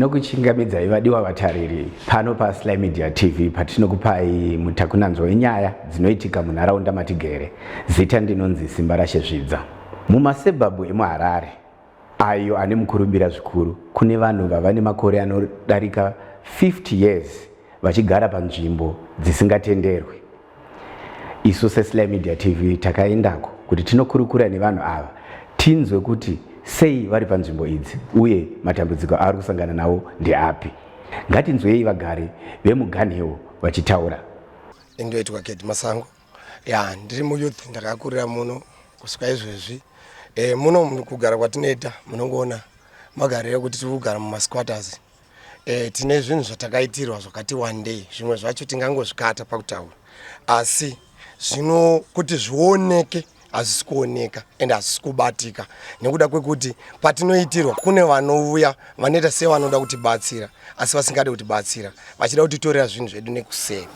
Tinokuchingamidzai vadiwa vatariri pano paSly Media TV patinokupai mutakunanzwa wenyaya dzinoitika munharaunda matigere. Zita ndinonzi Simbarashe Zvidza. Mumasebhabhu emuHarare ayo ane mukurumbira zvikuru kune vanhu vava nemakore anodarika 50 years vachigara panzvimbo dzisingatenderwi. Isu seSly Media TV takaendako kuti tinokurukura nevanhu ava tinzwe kuti sei vari panzvimbo idzi uye matambudziko avari kusangana nawo ndeapi. Ngatinzwei vagari vemuGunhill vachitaura. Ndoitwa Kedi Masango. Ya, ndiri muyouth ndakakurira muno kusvika izvezvi. E, muno kugara kwatinoita munongoona magariro ekuti tiri kugara mumasquatters. E, tine zvinhu zvatakaitirwa zvakati wandei, zvimwe zvacho tingangozvikata pakutaura, asi zvino kuti zvioneke hazvisi kuoneka ende hazvisi kubatika nekuda kwekuti patinoitirwa kune vanouya vanoita sevanoda kutibatsira asi vasingade kutibatsira vachida kutitorera zvinhu zvedu nekuseri.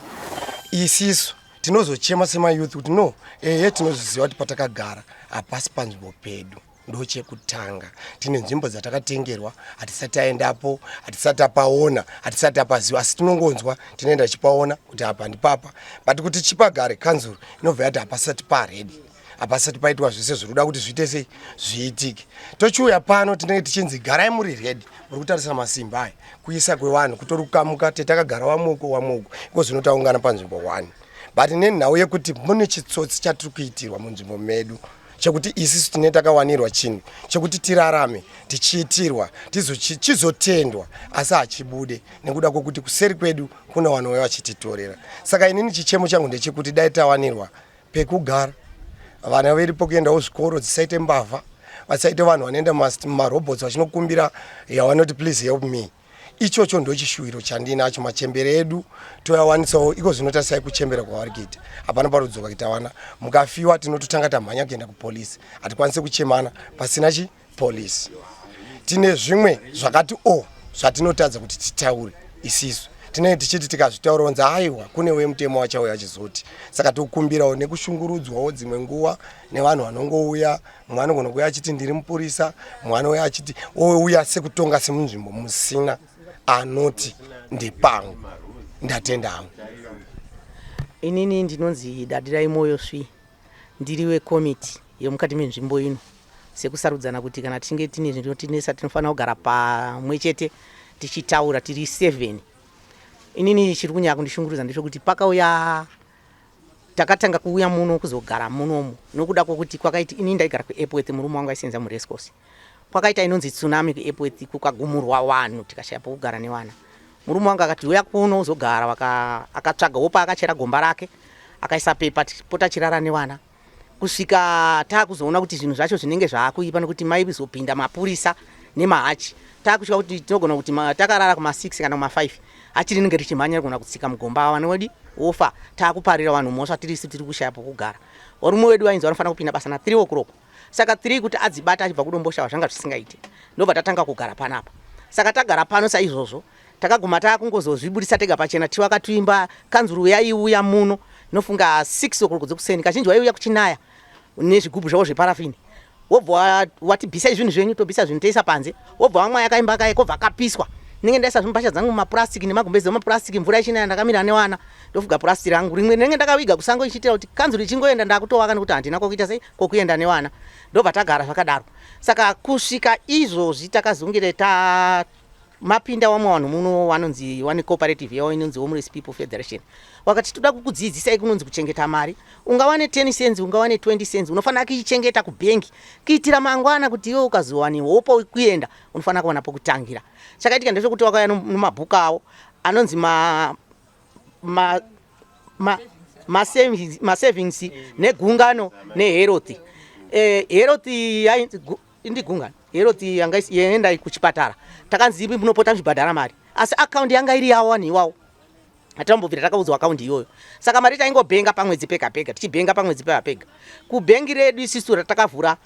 Isisu tinozochema semayouth kuti no, ehe, tinozviziva kuti patakagara hapasi panzvimbo pedu. Ndochekutanga, tine nzvimbo dzatakatengerwa, hatisati taendapo, hatisati tapaona, hatisati tapaziva, asi tinongonzwa, tinoenda tichipaona kuti apa ndipapa, but kuti chipagare kanzuru inobva yati hapasati paredi, hapasati paitwa zvese zviri kuda kuti zviite sei zviitike. Tochiuya pano tinenge tichinzi garai muri redi. Muri kutarisa masimba aya, kuisa kwevanhu kutori kukamuka, tetakagara wamuko wamuko iko zvino taungana panzvimbo 1, but nenhau yekuti mune chitsotsi chatiri kuitirwa munzvimbo medu chekuti isisu tine takawanirwa chinhu chekuti tirarame tichiitirwa chizotendwa, asi hachibude nekuda kwekuti kuseri kwedu kune vanhu vauya vachititorera. Saka inini chichemo changu ndechekuti dai tawanirwa pekugara, vana vedu pokuendawo zvikoro, dzisaite mbavha, vasaite vanhu vanoenda mumarobots vachinokumbira yavanoti please help me. Ichocho ndochishuwiro chandinacho. Machembere edu toyawanisawo iko zvino, tarisai kuchembera kwavari kuita, hapana parudzoka kuita vana. Mukafiwa tinototanga tamhanya kuenda kupolisi, hatikwanisi kuchemana pasina chipolisi. Tine zvimwe zvakati o zvatinotadza kuti titaure isisu, tinenge tichiti tikazvitaura onzi aiwa, kune wemutemo wachauya achizoti. Saka tokumbirawo nekushungurudzwawo dzimwe nguva nevanhu vanongouya. Mumwe anogona kuuya achiti ndiri mupurisa, mumwe anouya achiti ouya sekutonga semunzvimbo musina anoti ndepangu. Ndatenda hangu. Inini ndinonzi Dadirai Moyo Svi, ndiri wekomiti yemukati menzvimbo ino, sekusarudzana kuti kana tichinge tine zvinotinetsa tinofanira kugara pamwe chete tichitaura tiri 7. Inini chiri kunyanya kundishungurudza ndechekuti pakauya takatanga kuuya muno kuzogara munomu nokuda kwokuti kwakaiti ini ndaigara kuEpworth, murume wangu aisenza muRacecourse. Kwakaita inonzi tsunami kuEpworth, kukagumurwa vanhu tikashaya pokugara nevana. Murume wangu akati uya kuno uzogara, akatsvaga wopa akachera gomba rake akaisa pepa pota chirara nevana kusvika taakuzoona kuti zvinhu zvacho zvinenge zvaakuipa nekuti maizopinda mapurisa nemahachi. Taakutya kuti tinogona kuti takarara kuma6 kana kuma5, hachi rinenge richimhanya rigona kutsika mugomba, vana wedu wofa. Taakuparira vanhu mhosva tirisu tiri kushaya pokugara. Varume wedu vainzi vanofanira kupinda basa na3 o'clock, saka 3 kuti adzibata achibva kuDomboshava zvanga zvisingaiti. Ndobva tatanga kugara panapa. Saka tagara pano saizvozvo, takaguma taakungozozvibudisa tega pachena. Tiwakatuimba kanzuru yaiuya muno nofunga 6 o'clock dzekuseni, kazhinji waiuya kuchinaya nezvigubhu zvavo zveparafini, wobva watibvisai zvinhu zvenyu, tobvisa zvinhu toisa panze, wobva wamwaya kaimba kaye kobva kapiswa. Ndinenge ndaisa zvimbasha dzangu mumapurasitiki nemagumbezi emapurasitiki, mvura ichinaya, ndakamira nevana, ndofuga purasitiki rangu rimwe ndinenge ndakaviga kusango ichiitira kuti kanzuru ichingoenda ndakutovaka nekuti handina kwokuita sei kwokuenda nevana. Ndobva tagara zvakadaro. Saka kusvika izvozvi takazongere ta mapinda vamwe vanhu muno vanonzi vane cooperative yavo inonzi Homeless People Federation, wakati toda kukudzidzisai kunonzi kuchengeta mari. Ungawane 10 cents, ungawane 20 cents, unofanira kuichengeta kubhengi kuitira mangwana kuti iwe ukazowani hopo kuenda unofanira kuwana pokutangira. Chakaitika ndechekuti wakauya nomabhuku avo anonzi ma ma ma masavings ma negungano nehealth. Health yainzi indigungano, health yanga yaenda kuchipatara, takanzi imi munopota muchibhadhara mari, asi akaundi yanga iri yavo vanhu iwawo, hatambobvira takaudzwa akaundi iyoyo. Saka mari taingobhenga pamwedzi pega pega, tichibhenga pamwedzi pega pega kubhengi redu isisu ratakavhura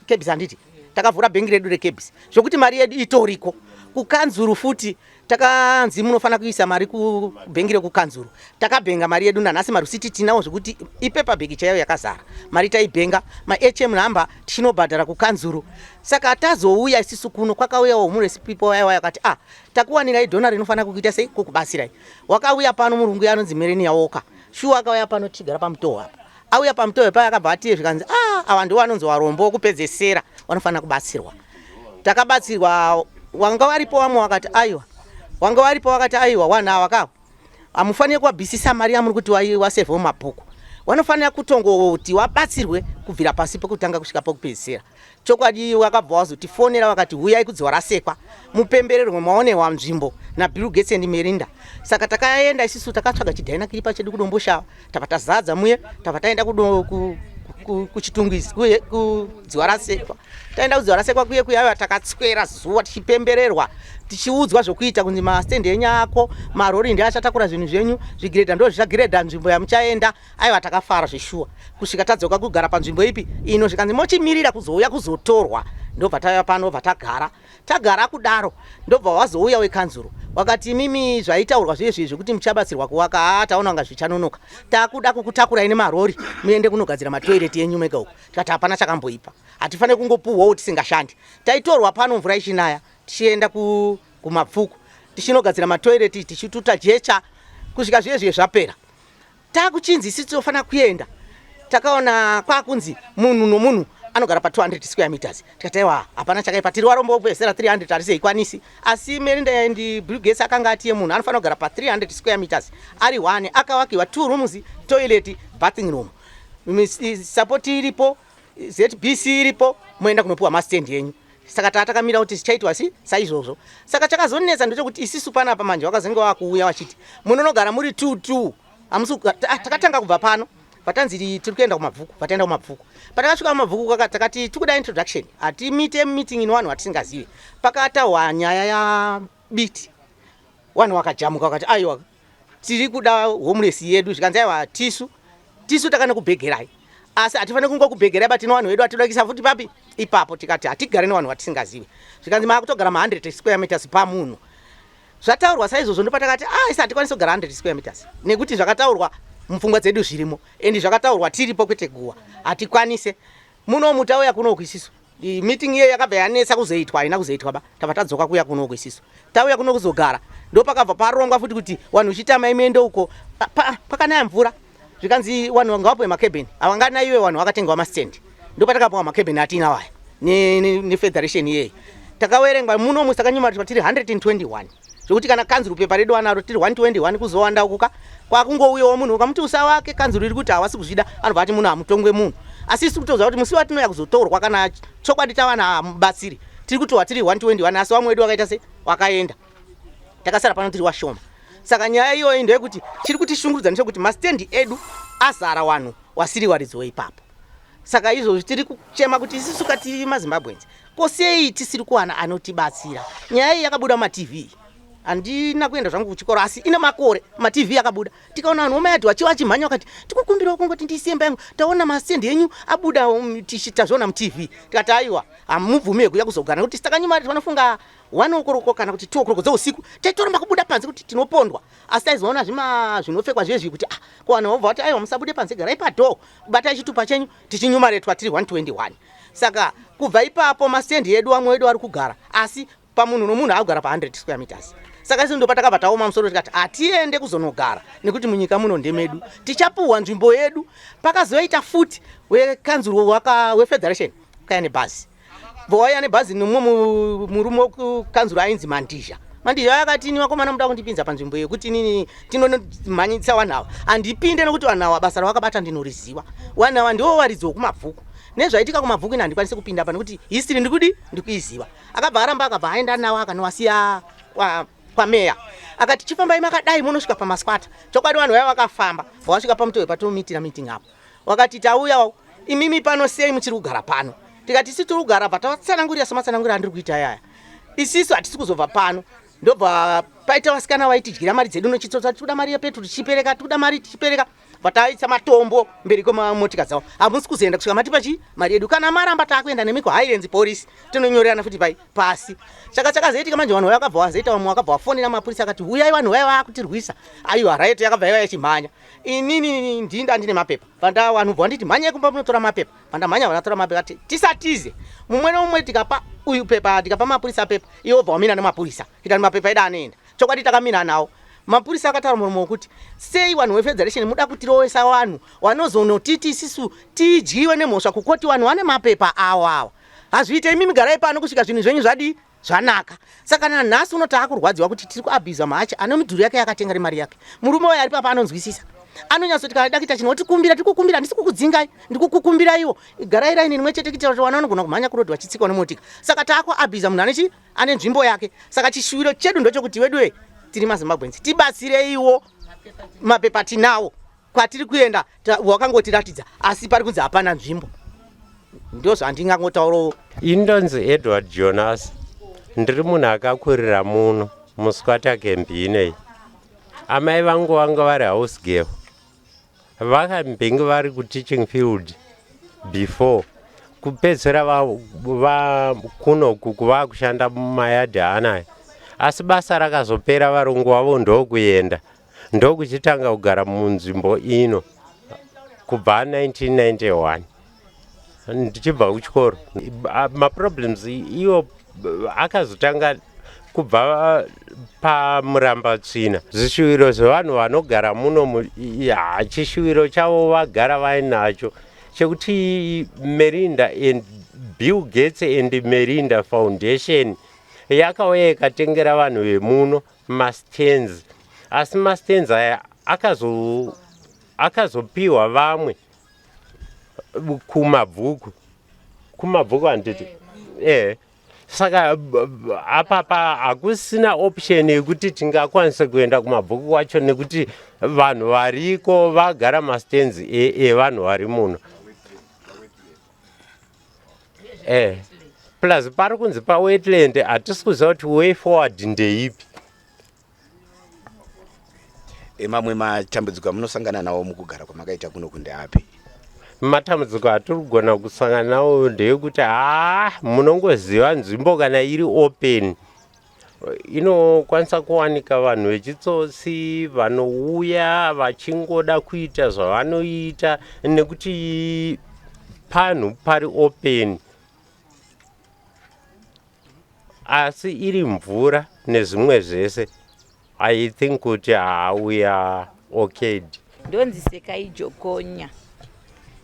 kebis, handiti takavhura bhengi redu rekebis, zvokuti mari yedu itoriko kukanzuru futi. Takanzi munofanira kuisa mari kubhengi rekukanzuru. Takabhenga mari yedu nanhasi marusiti tinawo zvekuti ipepa bhegi chaiyo yakazara. Mari taibhenga, maATM number tichinobhadhara kukanzuru. Saka tazouya isisu kuno kwakauyawo homeless people vaya vaya vakati ah takuwanirai dhona rinofanira kukuita sei kukubatsirai. Wakauya pano murungu anonzi Melania Walker. Shuwa akauya pano tichigara pamutoho apa. Auya pamutoho paya akabva atiye zvikanzi ah ava ndivo vanonzi varombo wokupedzesera vanofanira kubatsirwa. Takabatsirwa wanga waripo vamwe wakati aiwa. Wanga waripo wakati aiwa wanhu ava ka hamufanire kuwabvisisa mari yamuri kuti wasevhewo mabhuku. Wanofanira kutongoti wabatsirwe kubvira pasi pekutanga kusvika pekupedzisira. Chokwadi wakabva wazotifonera vakati huyai kudziwa rasekwa mupembererwe maonewa nzvimbo naBill Gates and Melinda. Saka takaenda isisu takatsvaga chidhaina kiripa chedu kuDomboshava tabva tazadza muye tabva taenda kuChitungwizi kuye kudziwa rasekwa. Taenda kudziwa rasekwa kuye kuye aiwa takatswera zuva tichipembererwa tichiudzwa zvokuita kunzi mastendi enyu ako marori ndiye achatakura zvinhu zvenyu zvigiredha ndo zvichagiredha nzvimbo yamuchaenda. Aiwa takafara zveshuwa kusvika tadzoka kugara panzvimbo ipi ino zvikanzi mochimirira kuzouya kuzotorwa ndobva tauya pano bva tagara tagara kudaro ndobva wazouya wekanzuro wakati imimi zvaitaurwa zviye zviye zvekuti muchabatsirwa kuvaka haa taona kunga zvichanonoka takuda kukutakurai nemarori muende kunogadzira matoireti enyu mega uko tikati hapana chakamboipa hatifanire kungopuhwawo tisingashandi taitorwa pano mvura ichinaya tichienda kumapfuku tichinogadzira matoireti tichituta jecha kusvika zviye zviye zvapera Takuchinzi isu tinofanira kuenda takaona kwakunzi munhu nomunhu anogara pa 200 square meters tikati aiwa hapana chakaipa tiri warombo wekupedzisira 300 harisi haikwanisi asi Melinda and Bill Gates akanga atiye munhu anofanira kugara pa 300 square meters ari one akavakiwa two rooms toilet bathing room support iripo ZBC iripo moenda kunopiwa mastand enyu saka taa takamira kuti zvichaitwa si saizvozvo saka chakazonetsa ndechekuti isisu panapa manje vakazenge vakuuya vachiti munonogara muri two two hamusi ah, takatanga kubva pano patanzi tiri kuenda kumabvuku pataenda kumabvuku patakasvika kumabvuku takati tikuda introduction hatimite meeting ino vanhu vatisingazive pakatahwa nyaya yabiti vanhu vakajamuka vakati aiwa tiri kuda homeless yedu zvikanzi aiwa tisu tisu takanokubhegerai asi hatifaniri kungokubhegerai but tino vanhu vedu vatinoda futi papi ipapo tikati hatigare nevanhu vatisingazivi zvikanzi maakutogara ma100 square meters pamunhu zvataurwa saizvozvo ndopatakati ah isi hatikwanisi kugara 100 square meters nekuti zvakataurwa mupfungwa dzedu zvirimo and zvakataurwa tiripo kwete guwa hatikwanise munomu tauya kunoku isisu Meeting iye yakabva yanetsa kuzoitwa haina kuzoitwa ba tabva tadzoka kuya kunoku isisu tauya kuno kuzogara ndopakabva parongwa futi kuti vanhu uchitamai muende uko pakanaya mvura zvikanzi vanhu ngawapiwe makebheni havanganaiwe vanhu vakatengewa mastand ndopatakapiwa makebheni atiinawo aya nefederation iyeyi takawerengwa munomu takanyumariswa tiri 121 zvekuti kana kanzuru pepa redu anaro tiri 121 kuzowanda uku ka kwakungouyawo munhu ukamuti usawake kanzuru iri kuti hawasi kuzvida anobva ati munhu hamutongwe munhu asi isu kutoziva kuti musi watinouya kuzotorwa kana chokwadi tawana hamubatsiri tiri kutohwa tiri 121 asi vamwe wedu wakaita se wakaenda takasara pano tiri washoma saka nyaya iyoyi ndeyekuti chiri kutishungurudza ndechekuti mastendi edu azara wanhu wasiri waridziwo ipapo Saka izvozvi tiri kuchema kuti isisu ka tiri maZimbabweans ko sei tisiri kuwana anotibatsira? Nyaya iyi yakabuda mumaTV. Handina kuenda zvangu kuchikoro asi ine makore maTV akabuda tikaona vanhu vomayadhi vachiva vachimhanya vakati tikukumbirawo kungoti ndiise imba yangu taona masendi enyu abuda um, tazviona muTV tikati aiwa hamubvumiwe kuuya kuzogara nekuti takanyima vanofunga one okoroko kana kuti two okoroko dzeusiku taitoramba kubuda panze kuti tinopondwa asi taizoona zvima zvinopfekwa zvezvi kuti ah ko vanhu vobva vati aiwa musabude panze garai padhoo batai chitupa chenyu tichinyumaretwa tiri 121 saka kubva ipapo mastendi edu vamwe vedu vari kugara asi pamunhu nomunhu akugara pa100 square meters saka isu ndopatakabva taoma musoro tikati hatiende kuzonogara nekuti munyika muno ndemedu tichapuhwa nzvimbo yedu pakazoita futi wekanzuro wefederation kaya nebhazi Vauya nebhazi nomumwe murume wekukanzuro ainzi Mandizha. Mandizha akati ini vakomana muda kundipinza panzvimbo yekuti inini tinonomhanyisa vanhu ava. Handipinde nekuti vanhu ava basa ravakabata ndinoriziva. Vanhu ava ndivo varidzi vokumabvuku. Nezvaitika kumabvuku ini handikwanisi kupinda apa nekuti history ndikudi ndikuiziva. Akabva aramba akabva aenda nawo akanowasiya kwa kwameya akati chifambai makadai munosvika pamasquata chokwadi vanhu vaya vakafamba vasvika pamutove patinomitira meeting apo wakati tauya imimi pano sei muchiri kugara pano tikati isi tiri kugara bva tavatsanangurira sematsanangurira andiri kuita yaya isisu hatisi kuzobva pano ndobva paita vasikana vaitidyira mari dzedu nochitsotsa tikuda mari yepetro tichipereka tikuda mari tichipereka Vataisa matombo mberi kwemotika dzavo. Hamusi kuzoenda kusvika matipa chii mari yedu. Kana maramba taakuenda nemi kuHighlands Police tinonyorerana futi pai pasi. Saka chakazoitika manje vanhu vakabva vazoita vamwe vakabva vafonera mapurisa akati huyai vanhu vaya vakutirwisa. Aiwa right yakabva yauya ichimhanya. Inini ndinda ndine mapepa. Panda vanhu bva vanditi mhanyai kumba munotora mapepa. Pandamhanya vanatora mapepa ati tisatize. Mumwe neumwe tikapa uyu pepa tikapa mapurisa pepa iwe wobva wamira nemapurisa. Kuita mapepa edu anoenda. Chokwadi takamira nawo. Mapurisa akataura muromo wekuti sei vanhu vefederation muda kutirovesa vanhu vanozonotiti isisu tidyiwe nemhosva kukoti vanhu vane mapepa awo awa. Hazviite imimi garai pano kusvika zvinhu zvenyu zvadii zvanaka. Saka nanhasi uno taakurwadziwa kuti tiri kuabhiza mahachi ane midhuri yake yakatenga nemari yake. Murume uyo ari papa anonzwisisa. Anonyatsoti kana ada kuita chinhu otikumbira tiri kukumbira handisi kukudzingai ndiri kukukumbirai garai raini rimwe chete kuitira kuti vana vanogona kumhanya kurodhi vachitsikwa nemotika. Saka taakuabhiza munhu ane chii ane nzvimbo yake. Saka chishuwiro chedu ndochokuti weduwe tiri maZimbabweans tibatsireiwo mapepa tinawo kwatiri kuenda wakangotiratidza asi pari kunzi hapana nzvimbo ndozvandingangotaurawo. Ini ndonzi Edward Jonas, ndiri munhu akakurira muno musquatter camp inei. Amai vangu vanga vari house girl, vakambenge vari kuteaching field before kupedzisira kunoku kuvakushanda mumayadhi anaya, asi basa rakazopera varungu vavo ndokuenda ndokuchitanga kugara munzvimbo ino kubva 1991 ndichibva kuchikoro. Maproblems iwo akazotanga kubva pamurambatsvina. Zvishuwiro zvevanhu vanogara muno, chishuwiro chavo vagara vainacho chekuti Melinda and Bill Gates and Melinda Foundation yakauya ikatengera vanhu vemuno mastands, asi mastands aya akazopiwa vamwe kumabvuku kumabvuku handiti eh saka apapa hakusina option yekuti tingakwanise kuenda kumabhuku kwacho nekuti vanhu variko vagara mastands evanhu vari muno eh plus pari kunzi pawetland hatisi kuziva kuti way forward ndeipi. Mamwe matambudziko amunosangana nawo mukugara kwamakaita kuno kundeapi? Matambudziko atiri kugona kusangana nawo ndeyekuti haa munongoziva nzvimbo kana iri open inokwanisa kuwanika vanhu vechitsotsi vanouya vachingoda kuita zvavanoita nekuti panhu pari open, asi iri mvura nezvimwe zvese I think kuti haa we are okayed. Ndonzi Sekai Jokonya.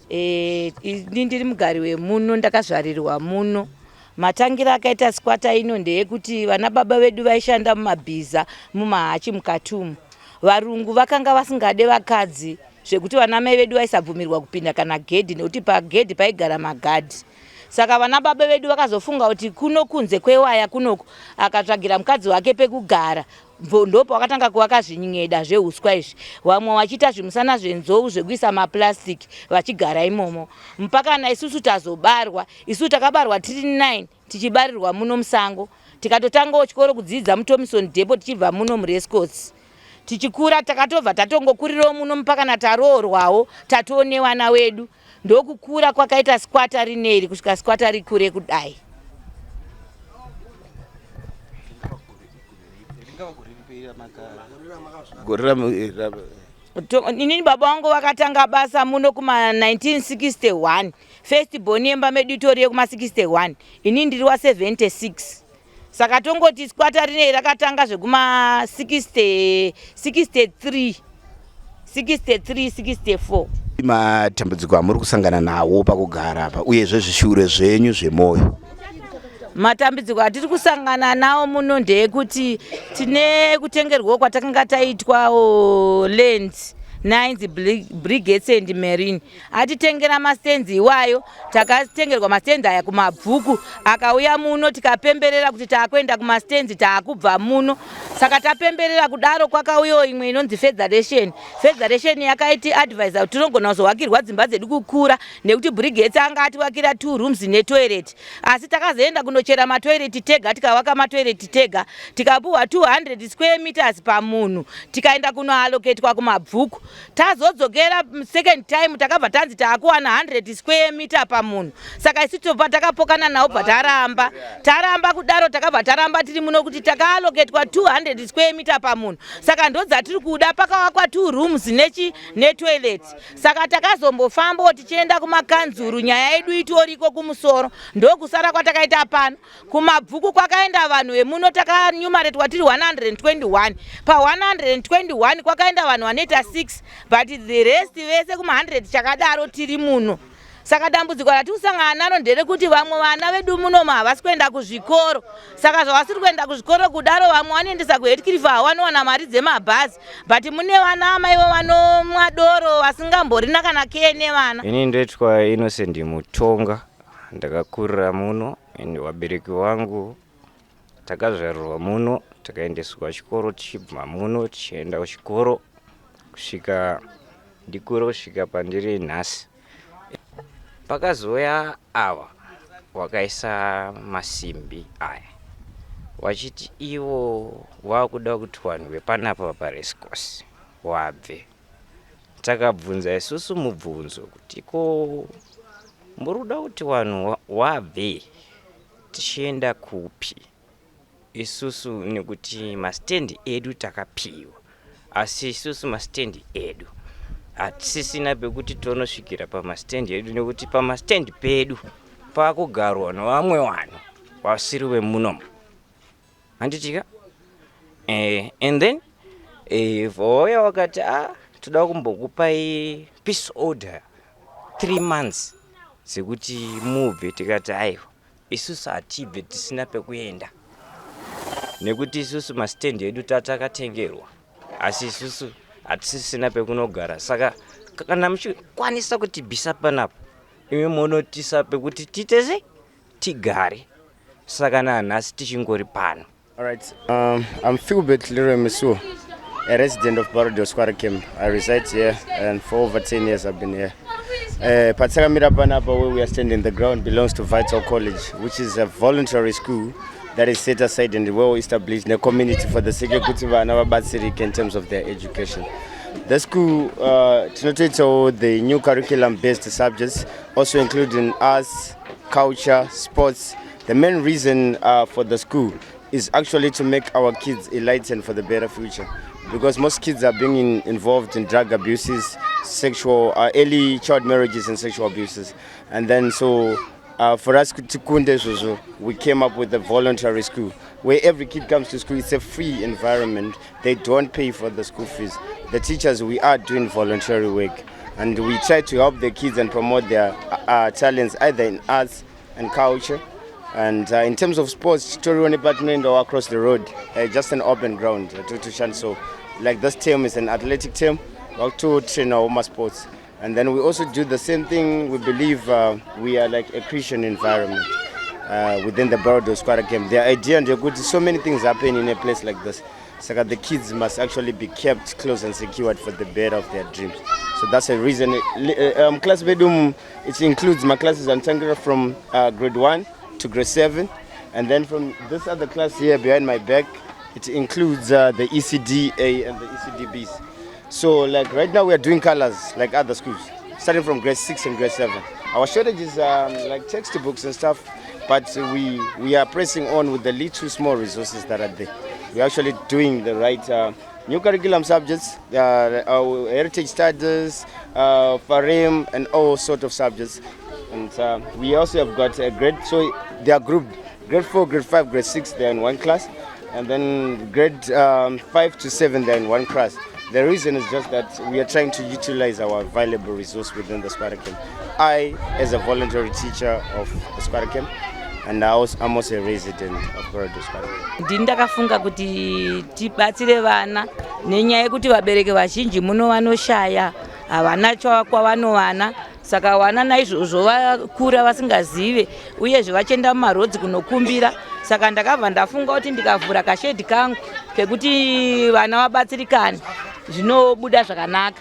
Ini ndiri mugari wemuno, ndakazvarirwa muno. Matangira akaita squatter ino ndeyekuti vana baba vedu vaishanda mumabhiza mumahachi mukati umu. Varungu vakanga vasingade vakadzi zvekuti vana mai vedu vaisabvumirwa kupinda kana gedhi nekuti pagedhi paigara magadhi. Saka vana baba vedu vakazofunga kuti kuno kunze kwewaya kunoku akatsvagira mukadzi wake pekugara ndopavakatanga kuvaka zvinyeda zveuswa izvi, vamwe vachiita zvimusana zvenzou zvekuisa maplastic vachigara imomo mpaka na isusu tazobarwa. Isusu takabarwa tiri 9 tichibarirwa muno musango, tikatotangawo chikoro kudzidza muTomison Depot tichibva muno muRescots. Tichikura takatobva tatongokurirawo muno mpaka na taroorwawo tatoo nevana wedu. Ndokukura kwakaita squatter rineri kusvika squatter rikure kudai. Inini baba vangu vakatanga basa muno kuma 1961. First born yemba medu itori yekuma 61. Inini ndiri wa 76. Saka tongoti squatter rineri rakatanga zvekuma 60, 63, 63, 64. Matambudziko amuri kusangana nawo pakugara apa uyezve zvishuwiro zvenyu zvemwoyo. Matambudziko atiri kusangana nawo muno ndeyekuti tine kutengerwawo kwatakanga taitwawo land nainzi Brigades and Marine atitengera mastenzi iwayo. Takatengerwa mastenzi aya kumabvuku akauya muno tikapemberera kuti taakuenda kumastenzi taakubva muno. Saka tapemberera kudaro kwakauyawo imwe inonzi Federation. Federation yakaiti advisa kuti tinogona kuzowakirwa dzimba dzedu kukura nekuti Brigades anga atiwakira 2 rooms netoilet, asi takazoenda kunochera matoilet tega tikawaka matoilet tega tikapuhwa 200 square meters pamunhu tikaenda kunoaloketwa kumabvuku. Tazodzokera second time takabva tanzi taakuwana 100 square meter pamunhu. Saka isu tobva takapokana nawo bva taramba. Taramba kudaro takabva taramba tiri muno kuti takaaloketwa 200 square meter pamunhu. Saka ndodzatiri kuda pakavakwa 2 rooms nechi netoilet. Saka takazombofambawo tichienda kumakanzuru nyaya yedu itoriko kumusoro ndokusara kwatakaita pano. Kumabvuku kwakaenda vanhu vemuno takanyumaretwa tiri 121. Pa 121 kwakaenda vanhu vanoita 6 but the rest vese kuma 100 chakadaro tiri muno. Saka dambudziko ratiri kusangana naro nderekuti vamwe vana vedu munomu havasi kuenda kuzvikoro. Saka zvavasiri kuenda kuzvikoro kudaro vamwe vanoendesa kuHeadcliff vanowana mari dzemabhazi but mune vana amaivo vanomwa doro vasingamborina kana kee nevana. Ini ndoitwa Innocent Mutonga, ndakakurira muno and vabereki vangu takazvarirwa muno, takaendeswa chikoro tichibva muno tichienda kuchikoro kusvika ndikure kusvika pandiri nhasi. Pakazouya ava wakaisa masimbi aya wachiti ivo wakuda kuti vanhu vepanapa paRacecourse wabve. Takabvunza isusu mubvunzo kuti ko muri kuda kuti vanhu wabve tichienda kupi isusu nekuti masitendi edu takapiwa asi isusu masitendi edu hatisisina pekuti tonosvikira pamasitendi edu nekuti pamasitendi pedu pakugarwa nevamwe vanhu vasiri vemunomu handitika and then vauya vakati ah toda kumbokupai peace order 3 months dzekuti mubve. Tikati aiwa, isusu hatibve tisina pekuenda nekuti isusu masitendi edu tatakatengerwa asi isusu hatisisina pekunogara. Saka kana muchikwanisa kutibvisa panapa imi munotisa pekuti tiite sei tigare. Saka nanhasi tichingori pano. All right, I'm Philbert Leroy Misu, a resident of Borrowdale Squatter Camp. I reside here and for over 10 years I've been here. Patsakamira panapa, where we are standing, the ground belongs to Vital College, which is a voluntary school that is set aside and well established in the community for the sake yekuti vana vabatsirike in terms of their education. The school tinotoitawo the new curriculum based subjects, also including arts, culture, sports. The main reason for the school is actually to make our kids enlightened for the better future, because most kids are being involved in drug abuses, sexual, early child marriages and sexual abuses. And then so for us to kunde izvozvo, we came up with a voluntary school where every kid comes to school. It's a free environment. They don't pay for the school fees. The teachers, we are doing voluntary work and we try to help the kids and promote their talents either in arts and culture. And in terms of sports, toriwo patinoendawo across the road, just an open ground to so like this team is an athletic team, vakutotrainawo masports. And then we also do the same thing. We believe we are like a Christian environment within the Borrowdale Squatter Camp. The idea ndeyekuti so many things happen in a place like this, saka the kids must actually be kept close and secured for the better of their dreams. So that's a reason class vedu, it includes my classes anotangira from grade 1 to grade 7, and then from this other class here behind my back, it includes the ECDA and the ECDBs. So like right now we are doing colors like other schools, starting from grade 6 and grade 7. Our shortage is like textbooks and stuff, but we are pressing on with the little small resources that are there. We're actually doing the right new curriculum subjects, heritage studies, FAREM, and all sort of subjects. And we also have got a grade, so they are grouped, grade 4, grade 5, grade 6, they're in one class. And then grade 5 to 7, they're in one class. The reason is just that we are trying to utilize our available resource within the squatter camp. I, as a voluntary teacher of the squatter camp, and I'm also a resident of Borrowdale Squatter Camp. Ndini ndakafunga kuti tibatsire vana nenyaya yekuti vabereki vazhinji muno vanoshaya, havana kwavanovana. Saka vana naizvozvo vakura vasingazive uyezve vachienda mumarodzi kunokumbira. Saka ndakabva ndafunga kuti ndikavhura kashedhi kangu kekuti vana vabatsirikane zvinobuda zvakanaka.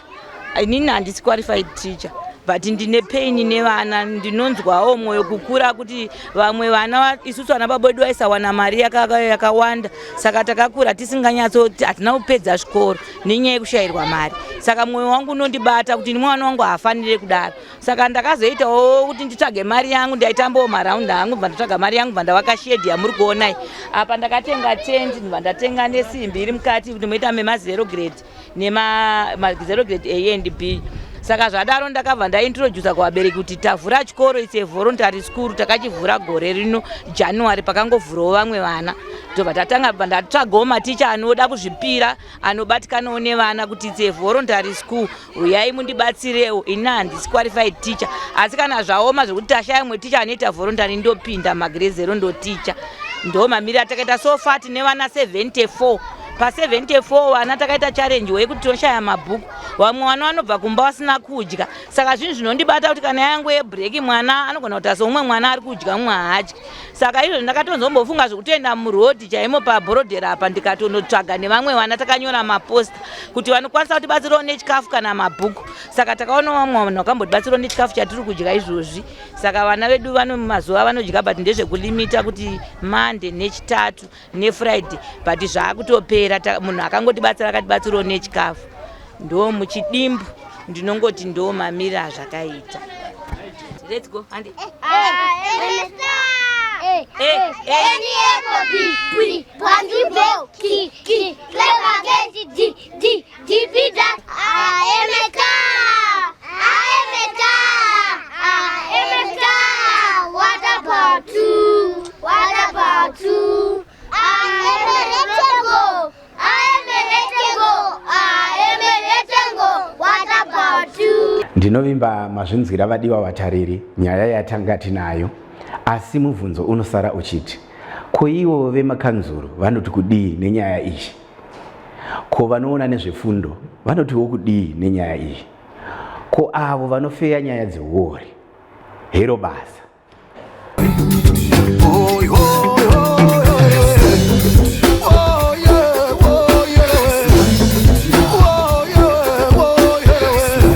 Inini handisi qualified teacher, but ndine pain nevana. Ndinonzwawo mwoyo kukura kuti vamwe vana isusu vana baba vedu vaisawana mari yakawanda, saka takakura tisinganyatso, hatina kupedza zvikoro nenyaya yekushayirwa mari. Saka mwoyo wangu unondibata kuti mwana wangu haafanire kudaro. Saka ndakazoitawo kuti nditsvage mari yangu, ndaitambawo maraundi angu, bva ndatsvaga mari yangu, bva ndavaka shedhi yamuri kuonai apa. Ndakatenga tendi, bva ndatenga nesimbi iri mukati kuti moita memazero grade nemazero grade A and B. Saka zvadaro ndakabva ndaintrodusa kuvabereki kuti tavhura chikoro, it's a voluntary school. Takachivhura gore rino January, pakangovhurawo vamwe vana, tobva tatanga, bva ndatsvagawo maticha anoda kuzvipira, anobatikanawo nevana, kuti it's a voluntary school, uyai mundibatsirewo. Ini handisi qualified teacher, asi kana zvaoma zvekuti tashaya mumwe ticha anoita voluntary, ndopinda magrade zero ndoticha. Ndo mamiriro atakaita. So far tine vana 74. Pa74 vana takaita challenge yekuti tinoshaya mabhuku. Vamwe vana vanobva kumba vasina kudya, saka zvinhu zvinondibata kuti kana yangu yebreak, mwana anogona kuti aseumwe mwana ari kudya, mumwe haadyi. Saka izvo ndakatonzombofunga zvekutoenda murodhi chaimo pabhorodhera apa, ndikatonotsvaga nevamwe vana, takanyora maposta kuti vanokwanisa kutibatsirawo nechikafu kana mabhuku. Saka takaona vamwe vanhu vakambotibatsirawo nechikafu chatiri kudya izvozvi. Saka vana vedu vano mazuva vanodya, but ndezvekulimita kuti Monday neChitatu neFriday, but zvaakutopera. Munhu akangotibatsira akatibatsirawo nechikafu. Ndo muchidimbu ndinongoti ndo mamiriro azvakaita. Let's go, handi. A, A, N, A, B, B, 1, 2, 4, K, K, clever, K, D, D, D, B, D. I am a car. I am a car. I am a car. What about you? What about you? I am a rectangle. I am a rectangle. I am a rectangle. What about you? Ndinovimba mazvinzwira, vadiwa vatariri, nyaya yatanga tinayo. Asi mubvunzo unosara uchiti, ko ivo vemakanzuru vanoti kudii nenyaya iyi? Ko vanoona nezvefundo vanotiwo kudii nenyaya iyi? Ko avo vanofeya nyaya dzeuori, hero basa.